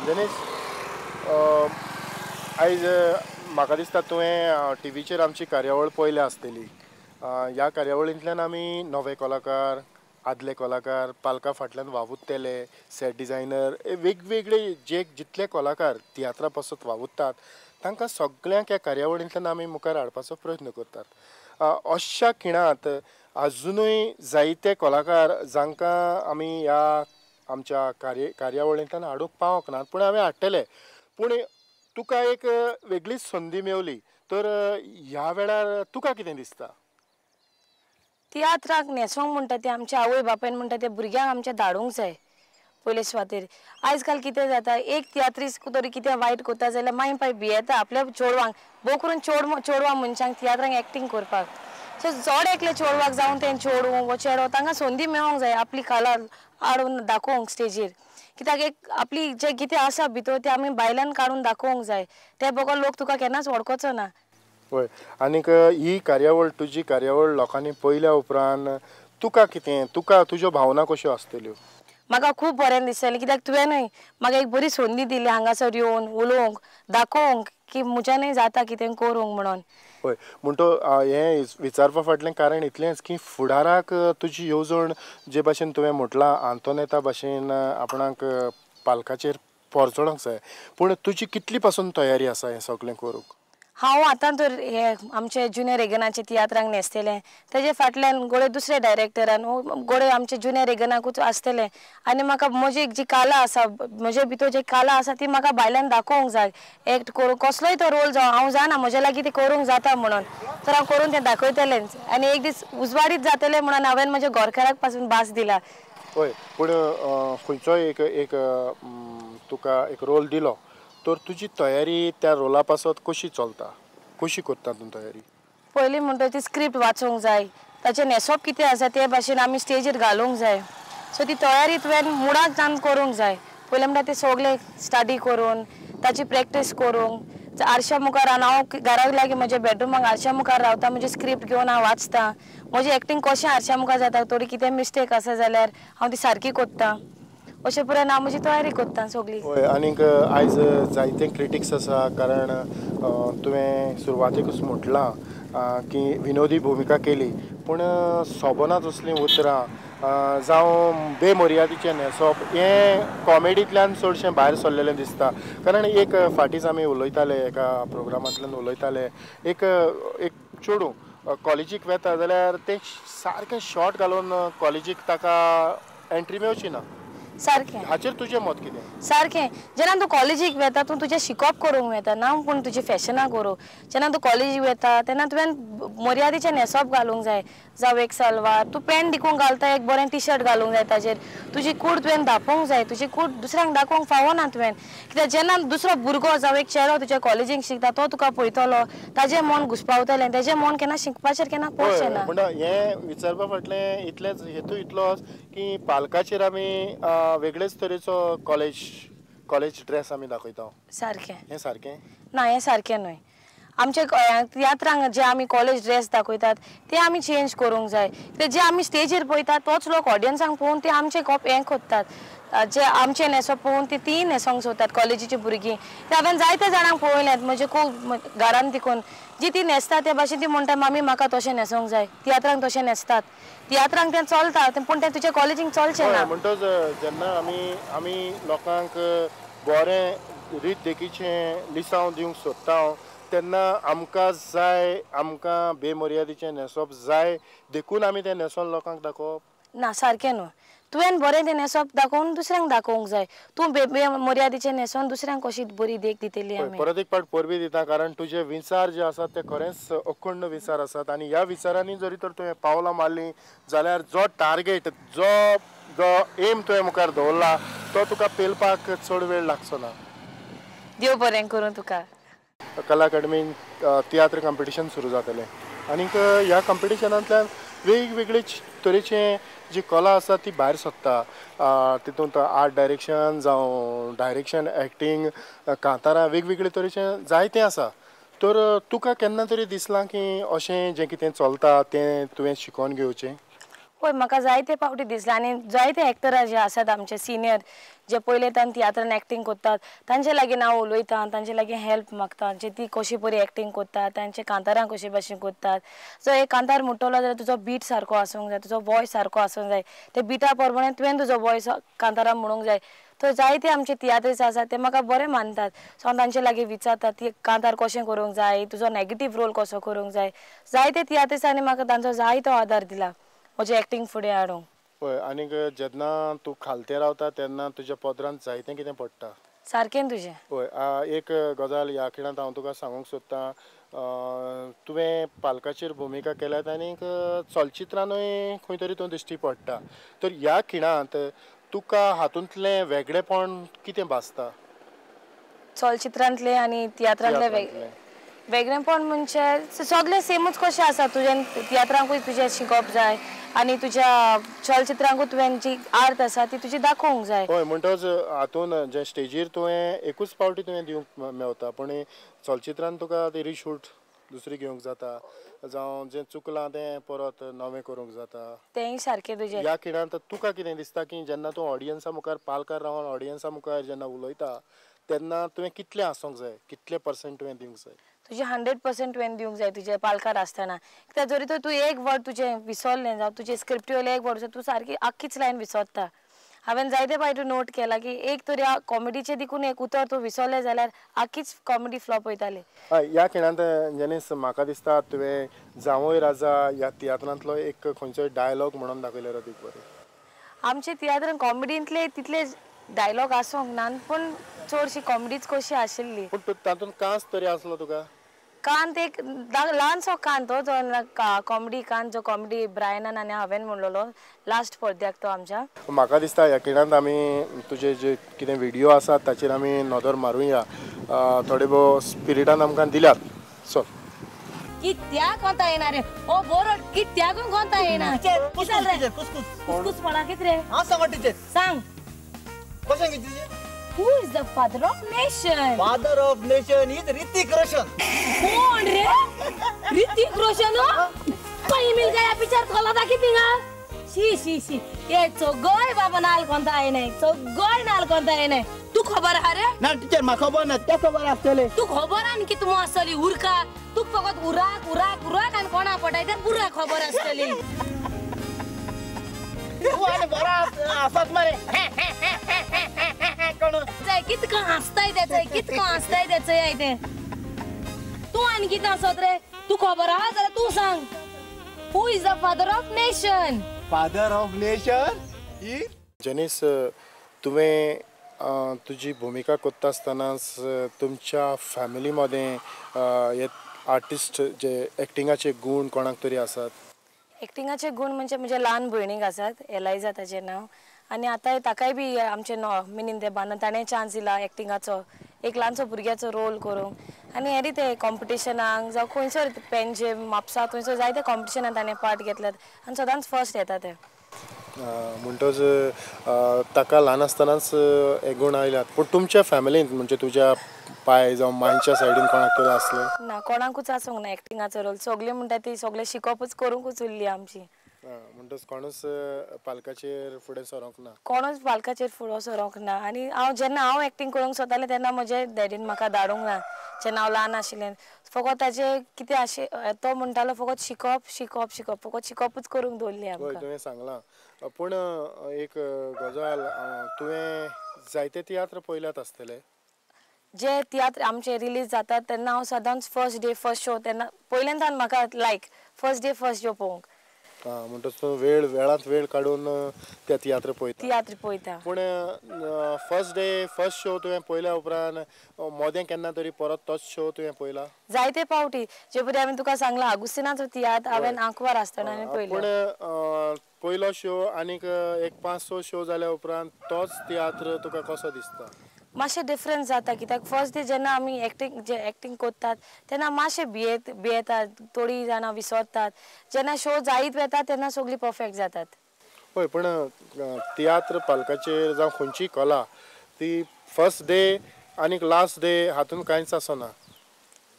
जनीस, आयज म्हाका दिसता तुवें टीव्हीचेर आमची कार्यावळ पळयल्या आसतली. ह्या कार्यावळींतल्यान आमी नवे कलाकार, आदले कलाकार, पालका फाटल्यान वावुरतले, सेट डिझायनर, वेगवेगळे जे जितले कलाकार तियात्रा पासत वावुरतात तांकां सगळ्यांक ह्या कार्यावळींतल्यान आमी मुखार हाडपाचो प्रयत्न करतात. अशा खिणांत आजुनूय जायते कलाकार जांकां आमी ह्या आमच्या कार्यावळींतल्यान हाडूंक पावंक नात, पूण हांवें हाडटले. पूण तुका एक वेगळीच संदी मेवली, तर ह्या वेळार तुका कितें दिसता? तियात्राक न्हेसोंक म्हणटा ते आमच्या आवय बापायन म्हणटा ते भुरग्यांक आमच्या धाडूंक जाय पयले सुवातेर. आयज काल कितें जाता, एक तियात्रीस्त तरी कितें वायट करता जाल्यार माय पाय भियेता आपल्या चेडवांक, भोव करून चेडवां मनशांक तियात्रांक एक्टींग करपाक. सो चड एकले चेडवाक जावन तें चेडूं वो चेडो तांकां संदी मेळोंक जाय आपली कला हाडून दाखोवंक स्टेजीर. कित्याक एक आपली जे कितें आसा भितर तें आमी भायल्यान काडून दाखोवंक जाय, ते बगर लोक तुका केन्नाच वळखचो ना. हय, आनीक ही कार्यावळ, तुजी कार्यावळ लोकांनी पळयल्या उपरांत तुका कितें, तुका तुज्यो भावना कश्यो आसतल्यो? म्हाका खूब बरें दिसतलें, कित्याक तुवेंनूय म्हाका एक बरी संदी दिली हांगासर येवन उलोवंक, दाखोवंक की म्हज्यानूय जाता कितें करूंक म्हणून. हय, म्हणटो हें विचारपा फाटलें कारण इतलेंच की फुडाराक तुजी येवजण जे भाशेन तुवें म्हटलां आंतोनेता भाशेन आपणाक पालकाचेर पोरजोळोंक जाय, पूण तुजी कितली पासून तयारी आसा हें सगळें करूंक? हांव आतां तर हे आमचे ज्युनियर रेगनाचे तियात्रांक न्हेसतलें, तेजे फाटल्यान गोडे दुसरे डायरेक्टरान गोडे आमचे ज्युनियर रेगनाकूच आसतलें. आनी म्हाका म्हजी जी कला आसा, म्हजे भितर जी कला आसा ती म्हाका भायल्यान दाखोवंक जाय. एक्ट करूं कसलोय तो रोल जावं, हांव जाणा म्हज्या लागीं ती करूंक जाता म्हणून, तर हांव करून तें दाखयतलेंच आनी एक दीस उजवाडीत जातलें म्हणून हांवें म्हज्या घरकाराक पासून भास दिला. हय, पूण खंयचोय एक एक तुका एक रोल दिलो तर तुजी तयारी त्या रोला पासत कशी चलता, कशी करता तूं तयारी? पयलीं म्हणटा ती स्क्रिप्ट वाचूंक जाय, ताचें न्हेसप कितें आसा ते भाशेन आमी स्टेजीर घालूंक जाय. सो ती तयारी तुवें मुळांत जावन करूंक जाय. पयलीं म्हणटा तें सगळें स्टडी करून ताची प्रॅक्टीस करूंक, आरशा मुखार हांव घराक लागीं म्हज्या बेडरुमाक आरशा मुखार रावता, म्हजी स्क्रिप्ट घेवन हांव वाचता, म्हजी एक्टींग कशें आरशा मुखार जाता, थोडी कितें मिस्टेक आसा जाल्यार हांव ती सारकी करता. अशें पुराय हांव म्हजी तयारी करता सगळी. हय, आनीक आयज जायते क्रिटिक्स आसा, कारण तुवें सुरवातेकूच म्हटलां की विनोदी भुमिका केली, पूण सोबना तसलीं उतरां जावं बेमर्यादीचें न्हेसप हें कॉमेडींतल्यान चडशें भायर सरलेलें दिसता. कारण एक फाटींच आमी उलयताले, एका प्रोग्रामांतल्यान उलयताले, एक एक चेडूं कॉलेजीक वेता जाल्यार तें सारकें शॉर्ट घालून कॉलेजीक ताका एंट्री मेवची ना. सारकें, हाचेर तुजें मत कितें? सारकें, जेन्ना तूं कॉलेजीक वेता तूं तुजें शिकप करूंक वेता ना, पूण तुजी फॅशनां करूंक. जेन्ना तूं कॉलेजीक वेता तेन्ना तुवें मर्यादेचें न्हेसप घालूंक जाय, जावं एक सलवार तूं पॅन्ट देखून घालता, एक बरें टी शर्ट घालूंक जाय, ताजेर तुजी कूड तुवें दाखोवंक जाय, तुजी कूड दुसऱ्यांक दाखोवंक फावना तुवें. कित्याक जेन्ना दुसरो भुरगो जावं एक चेडो तुज्या कॉलेजीक शिकता तो तुका पळयतलो, ताजें मन घुसपावतलें, तेजें मन केन्ना शिकपाचेर केन्ना पडचें ना. म्हणटा हें विचारपा फाटलें इतलेंच हेतू इतलोच की पालकाचेर आमी वेगळेच तरेचो कॉलेज ड्रेस आमी दाखयता. सारकें, हें सारकें ना, हें सारकें न्हय. आमचे तियात्रांक जे आमी कॉलेज ड्रेस दाखयतात ते आमी चेंज करूंक जाय. ते जे आमी स्टेजीर पळयतात तोच लोक ऑडियन्सांक पळोवन ते आमचे हें करतात, जे आमचे न्हेसप पळोवन ते तीय न्हेसोंक सोदतात कॉलेजीची भुरगीं. ते हांवें जायते जाणांक पळयल्यात म्हजे खूब घरान तिकून जी ती न्हेसता ते भाशेन ती म्हणटा मामी म्हाका तशें न्हेसोंक जाय, तियात्रांक तशें न्हेसतात, तियात्रांक तें चलता पूण तें तुज्या कॉलेजीक चलचें ना. म्हणटच जेन्ना आमी आमी लोकांक बरें रीत देखीचें लिसांव दिवंक सोदता तेन्ना आमकां जाय, आमकां बेमर्यादीचें न्हेसप जाय, देखून आमी तें न्हेसोन लोकांक दाखोवप ना. सारकें न्हू, तुवें बरें तें न्हेसप दाखोवन दुसऱ्यांक दाखोवंक जाय. तूं बेमर्यादीचें न्हेसोन दुसऱ्यांक कशी बरी देख दितली? आमी परत एक पाट परबी दिता, कारण तुजे विचार जे आसात ते खरेंच अखंड विचार आसात आनी ह्या विचारांनी जरी तर तुवें पावलां मारलीं जाल्यार जो टार्गेट, जो जो एम तुवें मुखार दवरला तो तुका पेलपाक चड वेळ लागचो ना. देव बरें करूं तुका. कला अकादमीन तियात्र कॉम्पिटिशन सुरू जातलें आनीक ह्या कॉम्पिटिशनांतल्यान वेगवेगळे तरेचे जी कला आसा ती भायर सोदता. तितूंत आर्ट डायरेक्शन जावं डायरेक्शन, एक्टींग, कांतारां, वेगवेगळे तरेचे जायतें आसा. तर तुका केन्ना तरी दिसलां की अशें जें कितें चलता तें तुवें शिकोवन घेवचें? हय, म्हाका जायते फावटी दिसलें आनी जायते एक्टरां जे आसात आमचे सिनियर जे पयले तान तियात्रान एक्टींग करतात तांचे लागीं हांव उलयतां, तांचे लागीं हेल्प मागता जे ती कशी बरी एक्टींग करतात, तांचे कांतारां कशे भाशेन करतात. सो एक कांतार म्हणटलो जाल्यार तुजो बीट सारको आसूंक जाय, तुजो वॉयस सारको आसूंक जाय, ते बिटा प्रमाणे तुवें तुजो वॉयस कांतारां म्हणूंक जाय. तर जायते आमचे तियात्रीस आसात ते म्हाका बरें मानतात. सो हांव तांचे लागीं विचारता ती कांतार कशें करूंक जाय, तुजो नेगेटीव रोल कसो करूंक जाय. जायते तियात्रिसांनी म्हाका तांचो जायतो आदार दिला म्हजें एक्टींग फुडें हाडूंक. पळय, आनीक जेन्ना तूं खालतें रावता तेन्ना तुज्या पदरांत जायतें कितें पडटा. सारकें तुजें. पळय, एक गजाल ह्या खिणांत हांव तुका सांगूंक सोदतां, तुवें पालकाचेर भुमिका केल्यात आनीक चलचित्रानूय खंय तरी तूं दिश्टी पडटा, तर ह्या खिणांत तुका हातूंतलें वेगळेपण कितें भासता? चलचित्रांतलें आनी तियात्रांतलें वेगळेपण म्हणजे सगळें सेमूच कशें आसा. तुज्यान तियात्रांकूय तुजें शिकप जाय आनी तुज्या चलचित्रांकूय तुवें जी आर्ट आसा ती तुजी दाखोवंक जाय. हय, म्हणटच हातून जे स्टेजीर तुवें एकूच पावटी तुवें दिवंक मेवता, पूण चलचित्रान तुका ती रिशूट दुसरी घेवंक जाता, जावं जें चुकलां तें परत नवें करूंक जाता. तेंय सारकें तुजें. ह्या खिणांत तुका कितें दिसता की जेन्ना तूं ऑडियन्सा मुखार पालकार रावन ऑडियन्सा मुखार जेन्ना उलयता तेन्ना तुवें कितलें आसूंक जाय, कितले पर्संट तुवें दिवंक जाय? तुजें 100% तुवें दिवंक जाय तुजे पालकार आसतना. कित्याक जरी तर तूं एक वर्ड तुजें विसरलें जावं तुजें स्क्रिप्टी वयलें एक वर्ड तूं सारकी आख्खीच लायन विसरता. हांवें जायते फावटी नोट केला की एक तरी कॉमेडीचें देखून एक उतर तूं विसरलें जाल्यार आख्खीच कॉमेडी फ्लॉप वयताली. हय, ह्या खिणांत जेनीस म्हाका दिसता तुवें जांवय राजा ह्या तियात्रांतलो एक खंयचोय डायलॉग म्हणून दाखयल्यार अदीक बरें. आमचे तियात्रान कॉमेडींतले तितले डायलॉग आसूंक ना, पूण चडशी कॉमेडीच कशी आशिल्ली. पूण तातूंत कांच तरी आसलो तुका? कांत एक ल्हानसो कांत हो, जो कॉमेडी कांत, जो कॉमेडी ब्रायनान आनी हांवें म्हणलेलो लास्ट पडद्याक तो आमच्या. म्हाका दिसता ह्या खिणांत आमी तुजे जे कितें व्हिडियो आसात ताचेर आमी नदर मारुया, थोडे भोव स्पिरिटान आमकां दिल्यात. सो कित्याक कोंता येना रे ओ बोरड, कित्याक कोंता येना? कुसकुस म्हणा कित रे? हांव सांग टिचर. सांग कशें कितें? Who is the father of nation? Father of nation is Hrithik Roshan. कोण रे? ऋतिक रोशन? कहीं मिल गया पिक्चर खोला था कि तिंगा? शी शी शी, ये चोगोय बाबा नाल कोणता आहे नाही, चोगोय नाल कोणता आहे नाही. तू खबर हा रे? ना टीचर, म्हाका खबर ना, त्या खबर आसतले. तू खबर आनी की तूं आसतली उरका, तू फकत उराक उराक उराक आनी कोणा पटाय ते पुरा खबर आसतली. तू आनी बरा आसत मरे. कितकं हांसताय तेचें, कितकं हांसताय तेचें तें. तूं आनी कितें आसत रे? तूं खबर आहा जाल्यार तूं सांग. Who is the father of nation? Father of nation is Janice. तुवें तुजी भुमिका करता आसतनाच तुमच्या फॅमिली मदें हे आर्टिस्ट जे एक्टिंगाचे गूण कोणाक तरी आसात? एक्टिंगाचे गूण म्हणजे म्हज्या ल्हान भयणीक आसात, एलायजा ताचें नांव, आनी आतां ताकाय बी आमचें मिनीन देबान ताणें चान्स दिला एक्टिंगाचो, एक ल्हानसो भुरग्याचो रोल करूंक. आनी हेरी ते कॉम्पिटिशनाक जावं खंयसर पेंजे म्हापसा थंयसर जायते कॉम्पिटिशनाक ताणें पार्ट घेतल्यात आनी सदांच फर्स्ट येता ते. म्हणटच ताका ल्हान आसतनाच हे गूण आयल्यात. पूण तुमच्या फॅमिलींत म्हणजे तुज्या पाय जावं मांयच्या सायडीन कोणाक तरी आसलें? ना, कोणाकूच आसूंक ना एक्टिंगाचो रोल. सगळीं म्हणटा ती सगळें शिकपूच करूंकूच उरली आमची. म्हणटच कोणूच पालकाचेर फुडें सरोंक ना? कोणूच पालकाचेर फुडें सरोंक ना. आनी हांव जेन्ना हांव एक्टींग करूंक सोदतालें तेन्ना म्हजे डॅडीन म्हाका धाडूंक ना, जेन्ना हांव ल्हान आशिल्लें. फकत ताचें कितें आशे तो म्हणटालो फकत शिकप शिकप शिकप, फकत शिकपूच करूंक दवरली आमकां. हय, तुवें सांगलां. पूण एक गजाल, तुवें जायते तियात्र पळयल्यात आसतले. जे तियात्र आमचे रिलीज जातात तेन्ना हांव सदांच फर्स्ट डे फर्स्ट शो तेन्ना पयल्यान म्हाका लायक फर्स्ट डे फर्स्ट शो पळोवंक. म्हणटच तूं वेळांत वेळ काडून त्या तियात्र पळयता. तियात्र पळयता. पूण फर्स्ट डे फर्स्ट शो तुवें पळयल्या उपरांत मोदें केन्ना तरी परत तोच शो तुवें पळयला? जायते पावटी. जे परी हांवें तुका सांगलां आगुस्तिनाचो तियात्र हांवें आंकवार आसतना हांवें पळयलो. पूण पयलो शो आनीक एक 5-6 शो जाल्या उपरांत तोच तियात्र तुका कसो दिसता? मातशें डिफरन्स जाता, कित्याक फर्स्ट डे जेन्ना आमी एक्टींग जे एक्टींग करतात तेन्ना मातशें भियेतात, थोडीं जाणां विसरतात. जेन्ना शो जायत वता तेन्ना सगळीं परफेक्ट जातात. हय, पूण तियात्र पालकाचेर जावं खंयची कला ती फर्स्ट डे आनीक लास्ट डे हातूंत कांयच आसना.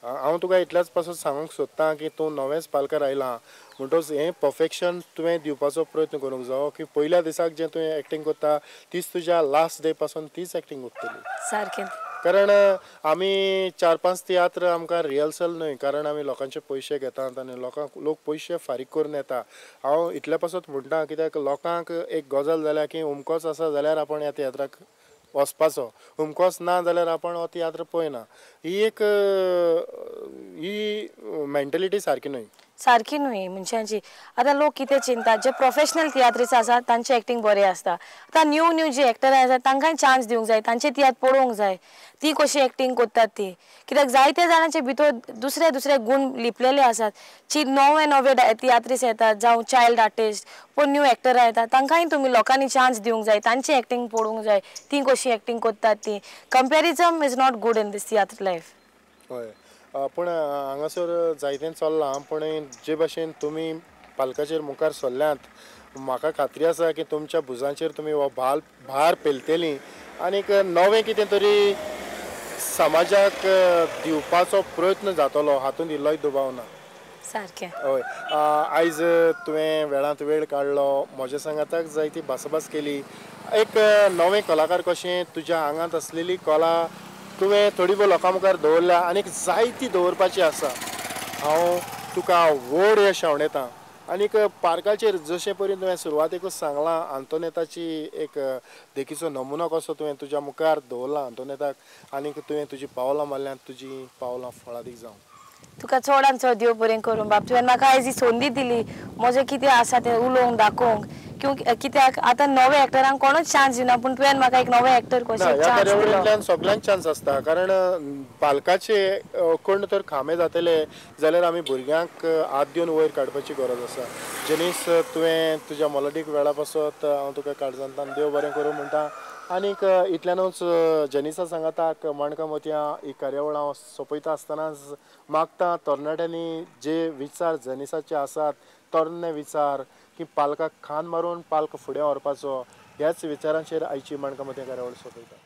हांव तुका इतल्याच पासून सांगूंक सोदता की तूं नवेंच पालकार आयलां म्हणटकच हें परफेक्शन तुवें दिवपाचो प्रयत्न करूंक जावो की पयल्या दिसाक जें तुवें एक्टींग करता तीच तुज्या लास्ट डे पासून तीच एक्टींग उरतली. सारकें. कारण आमी 4-5 तियात्र आमकां रिहर्सल न्हय, कारण आमी लोकांचे पयशे घेतात आनी लोकांक लोक पयशे फारीक करून येता. हांव इतले पासत म्हणटा कित्याक लोकांक एक गजाल जाल्या की अमकोच आसा जाल्यार आपण ह्या तियात्राक वचपाचो, अमकोच ना जाल्यार आपण हो तियात्र पळयना. ही एक ही मेंटेलिटी सारकी न्हय. सारकी न्हय मनशांची. आतां लोक कितें चिंततात, जे प्रोफेशनल तियात्रिस्ट आसात तांचें एक्टींग बरें आसता. आतां न्यू न्यू जे एक्टर आसात तांकांय चान्स दिवंक जाय, तांचे तियात्र पळोवंक जाय ती कशी एक्टींग करतात ती. कित्याक जायते जाणांचे भितर दुसरे दुसरे गूण लिपलेले आसात. जी नवे नवे तियात्रिस्ट येतात जावं चायल्ड आर्टिस्ट पूण न्यू एक्टरां येतात तांकांय तुमी लोकांनी चान्स दिवंक जाय, तांची एक्टींग पळोवंक जाय ती कशी एक्टींग करतात ती. Comparison is not good in this tiatr life. हय, पूण हांगासर जायतें चल्लां, पूण जे भाशेन तुमी पालकाचेर मुखार सरल्यात म्हाका खात्री आसा की तुमच्या भुजांचेर तुमी हो भार पेलतली आनीक नवें कितें तरी समाजाक दिवपाचो प्रयत्न जातलो हातूंत इल्लोय दुबाव ना. सारकें. हय, आयज तुवें वेळांत वेळ काडलो, म्हज्या सांगाताक जायती भासाभास केली. एक नवें कलाकार कशें तुज्या आंगांत आसलेली कला तुवें थोडी भोव लोकां मुखार दवरल्या आनीक जायती दवरपाची आसा. हांव तुका व्हड यश आंवडेता. आनीक पार्काचेर जशें परी तुवें सुरवातेकूच सांगलां आंतोनेताची एक देखीचो नमुनो कसो तुवें तुज्या मुखार दवरला आंतोनेताक, आनीक तुवें तुजी पावलां मारल्यांत, तुजी पावलां फळादीक जावं. तुका चडान चड देव बरें करूं बाब, तुवें म्हाका आयज ही संदी दिली म्हजें कितें आसा तें उलोवंक दाखोवंक. कित्याक आतां नवे एक्टरांक कोणूच चान्स दिना, पूण तुवें म्हाका एक नवे एक्टर कशें ह्या चान्स दिलो. कार्यावळींतल्यान सगल्यांक चान्स आसता, कारण पालकाचे कोण तर खांबे जातले जाल्यार आमी भुरग्यांक हात दिवन वयर काडपाची गरज आसा. जेनीस तुवें तुज्या मोलादीक वेळा पासत हांव तुका काळजांतल्यान देव बरें करूं म्हणटा. आनीक इतल्यानूच जेनिसा सांगाताक माणकां मोतयां ही कार्यावळ हांव सोंपयता आसतनाच मागता तरणाट्यांनी जे विचार जेनिसाचे आसात तरणे विचार की पालकाक खांद मारून पालक फुडें व्हरपाचो, ह्याच विचारांचेर आयची माणकां मोतयां कार्यावळ सोंपयता.